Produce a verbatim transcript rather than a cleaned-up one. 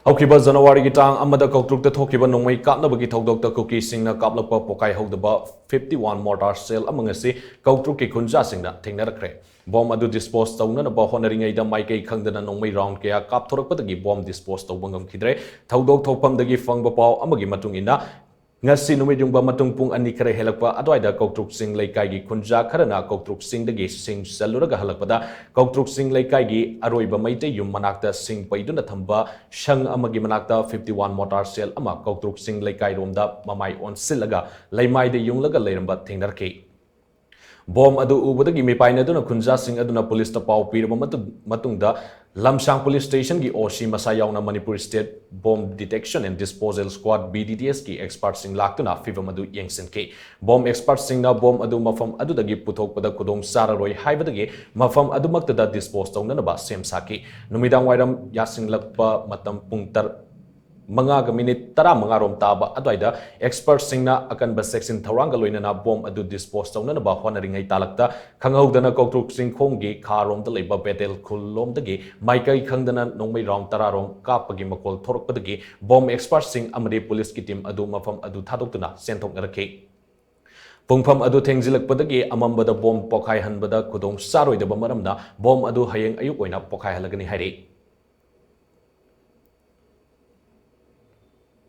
ꯍꯧꯈꯤꯕ ꯖꯅꯋꯥꯔꯤꯒꯤ ꯇꯥꯡ ꯑꯃꯗ ꯀꯧꯇ꯭ꯔꯨꯛꯇ ꯊꯣꯛꯈꯤꯕ ꯅꯣꯡꯃꯩ ꯀꯥꯞꯅꯕꯒꯤ ꯊꯧꯗꯣꯛꯇ ꯀꯨꯀꯤꯁꯤꯡꯅ ꯀꯥꯞꯂꯛꯄ ꯄꯣꯈꯥꯏꯍꯧꯗꯕ fifty one mortar shell ꯑꯃ ꯉꯁꯤ ꯀꯧꯇ꯭ꯔꯨꯛꯀꯤ ꯈꯨꯟꯖꯥꯁꯤꯡꯅ ꯊꯦꯡꯅꯔꯛꯈ꯭ꯔꯦ꯫ ꯕꯣꯝ ꯑꯗꯨ dispose ꯇꯧꯅꯅꯕ ꯍꯣꯠꯅꯔꯤꯉꯩꯗ ꯃꯥꯏꯀꯩ ꯈꯪꯗꯅ ꯅꯣꯡꯃꯩ round ꯀꯌꯥ ꯀꯥꯞꯊꯣꯔꯛꯄꯗꯒꯤ ꯕꯣꯝ dispose ꯇꯧꯕ ꯉꯝꯈꯤꯗ꯭ꯔꯦ꯫ ꯊꯧꯗꯣꯛ ꯊꯣꯛꯐꯝꯗꯒꯤ ꯐꯪꯕ ꯄꯥꯎ ꯑꯃꯒꯤ ꯃꯇꯨꯡ ꯏꯟꯅ, ꯉꯁꯤ ꯅꯨꯃꯤꯠ ꯌꯨꯡꯕ ꯃꯇꯨꯡ ꯄꯨꯡ ꯑꯅꯤ ꯈꯔ ꯍꯦꯜꯂꯛꯄ ꯑꯗꯨꯋꯥꯏꯗ ꯀꯧꯇ꯭ꯔꯨꯛ ꯆꯤꯡ ꯂꯩꯀꯥꯏꯒꯤ ꯈꯨꯟꯖꯥ ꯈꯔꯅ ꯀꯧꯇ꯭ꯔꯨꯛ ꯆꯤꯡꯗꯒꯤ ꯁꯤꯡ ꯆꯜꯂꯨꯔꯒ ꯍꯜꯂꯛꯄꯗ ꯀꯧꯇ꯭ꯔꯨꯛ ꯆꯤꯡ ꯂꯩꯀꯥꯏꯒꯤ ꯑꯔꯣꯏꯕ ꯃꯩꯇꯩ ꯌꯨꯝ ꯃꯅꯥꯛꯇ ꯁꯤꯡ ꯄꯩꯗꯨꯅ ꯊꯝꯕ ꯁꯪ ꯑꯃꯒꯤ ꯃꯅꯥꯛꯇ fifty one mortar shell ꯑꯃ ꯀꯧꯇ꯭ꯔꯨꯛ ꯆꯤꯡ ꯂꯩꯀꯥꯏꯔꯣꯝꯗ ꯃꯃꯥꯏ ꯑꯣꯟꯁꯤꯜꯂꯒ ꯂꯩꯃꯥꯏꯗ ꯌꯨꯡꯂꯒ ꯂꯩꯔꯝꯕ ꯊꯦꯡꯅꯔꯛꯈꯤ꯫ ꯕꯣꯝ ꯑꯗꯨ ꯎꯕꯗꯒꯤ ꯃꯤꯄꯥꯏꯅꯗꯨꯅ ꯈꯨꯟꯖꯥꯁꯤꯡ ꯑꯗꯨꯅ ꯄꯨꯂꯤꯁꯇ ꯄꯥꯎ ꯄꯤꯔꯕ ꯃꯇꯨꯡ-, ꯃꯇꯨꯡꯗ ꯂꯝꯁꯥꯡ ꯄꯨꯂꯤꯁ ꯁ꯭ꯇꯦꯁꯟꯒꯤ ꯑꯣ ꯁꯤ ꯃꯁꯥ ꯌꯥꯎꯅ Manipur state bomb detection and disposal ꯁ꯭ꯀ꯭ꯋꯥꯗ, ꯕꯤ ꯗꯤ ꯗꯤ ꯑꯦꯁꯀꯤ ꯑꯦꯛꯁꯄꯔꯠꯁꯤꯡ ꯂꯥꯛꯇꯨꯅ ꯐꯤꯚꯝ ꯑꯗꯨ ꯌꯦꯡꯁꯤꯟꯈꯤ꯫ ꯕꯣꯝ ꯑꯦꯛꯁꯄꯔꯠꯁꯤꯡꯅ ꯕꯣꯝ ꯑꯗꯨ ꯃꯐꯝ ꯑꯗꯨꯗꯒꯤ ꯄꯨꯊꯣꯛꯄꯗ ꯈꯨꯗꯣꯡ ꯆꯥꯔꯔꯣꯏ ꯍꯥꯏꯕꯗꯒꯤ ꯃꯐꯝ ꯑꯗꯨꯃꯛꯇꯗ ꯗꯤꯁꯄꯣꯖ ꯇꯧꯅꯅꯕ ꯁꯦꯝ ꯁꯥꯈꯤ꯫ ꯅꯨꯃꯤꯗꯥꯡ ꯋꯥꯏꯔꯝ ꯌꯥꯁꯤꯜꯂꯛꯄ ꯃꯇꯝ ꯄꯨꯡ ꯇꯔ-, ꯃꯉꯥꯒ ꯃꯤꯅꯤꯠ ꯇꯔꯥꯃꯉꯥ ꯔꯣꯝ ꯇꯥꯕ ꯑꯗꯨꯋꯥꯏꯗ ꯑꯦꯛꯁꯄꯔꯠꯁꯤꯡꯅ ꯑꯀꯟꯕ ꯆꯦꯛꯁꯤꯟ ꯊꯧꯔꯥꯡꯒ ꯂꯣꯏꯅꯅ ꯕꯣꯝ ꯑꯗꯨ ꯗꯤꯁꯄꯣꯖ ꯇꯧꯅꯅꯕ ꯍꯣꯠꯅꯔꯤꯉꯩ ꯇꯥꯂꯛꯇ ꯈꯪꯍꯧꯗꯅ ꯀꯧꯇ꯭ꯔꯨꯛ ꯆꯤꯡꯈꯣꯡꯒꯤ ꯈꯥꯔꯣꯝꯗ ꯂꯩꯕ ꯕꯦꯇꯦꯜ ꯈꯨꯜꯂꯣꯝꯗꯒꯤ ꯃꯥꯏꯀꯩ ꯈꯪꯗꯅ ꯅꯣꯡꯃꯩ round ꯇꯔꯥ ꯔꯣꯝ ꯀꯥꯞꯄꯒꯤ ꯃꯈꯣꯜ ꯊꯣꯔꯛꯄꯗꯒꯤ ꯕꯣꯝ ꯑꯦꯛꯁꯄꯔꯠꯁꯤꯡ ꯑꯃꯗꯤ ꯄꯨꯂꯤꯁꯀꯤ ꯇꯤꯝ ꯑꯗꯨ ꯃꯐꯝ ꯑꯗꯨ ꯊꯥꯗꯣꯛꯇꯨꯅ ꯆꯦꯟꯊꯣꯛꯅꯔꯛꯈꯤ꯫ ꯄꯨꯡꯐꯝ ꯑꯗꯨ ꯊꯦꯡꯖꯤꯜꯂꯛꯄꯗꯒꯤ ꯑꯃꯝꯕꯗ ꯕꯣꯝ ꯄꯣꯈꯥꯏꯍꯟꯕꯗ ꯈꯨꯗꯣꯡ ꯆꯥꯔꯣꯏꯗꯕ ꯃꯔꯝꯅ ꯕꯣꯝ ꯑꯗꯨ ꯍꯌꯦꯡ ꯑꯌꯨꯛ ꯑꯣꯏꯅ ꯄꯣꯈꯥꯏꯍꯜꯂꯒꯅꯤ ꯍꯥꯏꯔꯤ꯫